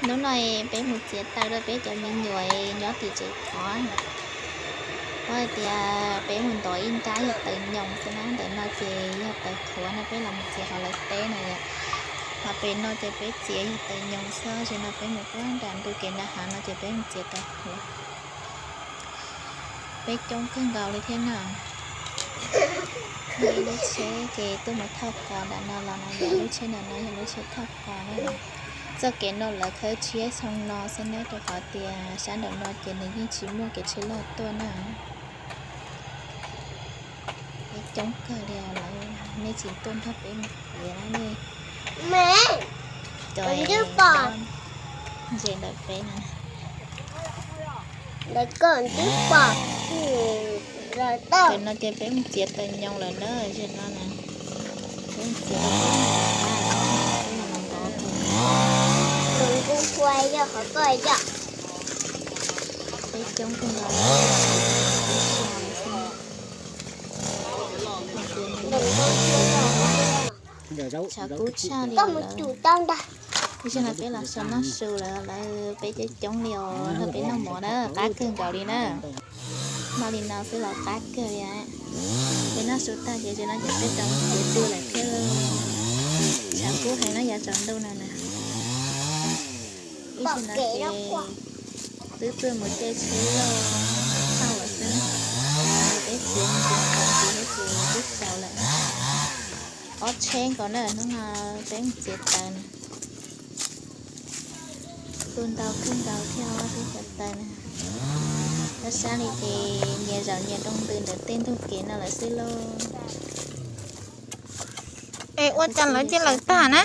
Hnub no peb mus txiav taws rau peb cov me nyuam nyob tim tsev qhov. Kuv hais tias peb mus ntov ib nrab yog taws nyoos xwb na, ntawm no ces yog taws qhuav no peb los mus txiav hauv lawv teb no yom. Ho pem no ces peb txiav yog taws nyoos xwb, ces no peb mus puag nram ntug kev nram hav no ces peb mus txiav taws qhuav. Peb coob kawg nkaus li thiab na. Muaj ib lub tsheb ces tuaj mus thauj qos nram no los no yom, lub tsheb nram no yog lub tsheb thauj qos na. Txoj kev no lawv khawb tshiab xyoo no xwb na, rau qhov tias sab nraum no ces nws yeej tsis muaj kev tsheb loj tuaj na. Peb coob kawg li os, lawv nej tsis tuaj nrog peb mus txiav na nej. Cov ntses ntawm peb na. Tam no ces peb mus txiav taws nyoos lawm na, tam no na. Peb mus txiav taws nyoos na, peb los ntov taws. Peb coob kawg nkaus li. Tshav kub tshaj li os lawm. Tab sis no peb los so noj su lawm, lawv peb coob coob li os, nrog peb noj mov na, qab kawg nkaus li na. Noj li no xwb los qab kawg li. Peb noj su tag ces tam no ces peb rov mus txiav taws lawm thiab. Tshav kub heev na, yav tsaus ntuj no na. Ib sim no ces twb tuaj mus caij tsheb loj thauj lawm xwb na. Peb txiav mus tsis tau, txiav thiab ces twb tsaus lawm. Ob tsheb nkaus na, hnub no peb mus txiav taws na. Tu ntau kawg nkaus thiab os, peb cov taws na. Tab sis li ces nyias zaum nyias rau ntws ntawm tej ntug kev no lawm xwb lauj. Es ua cas lawv cia lawv tag na?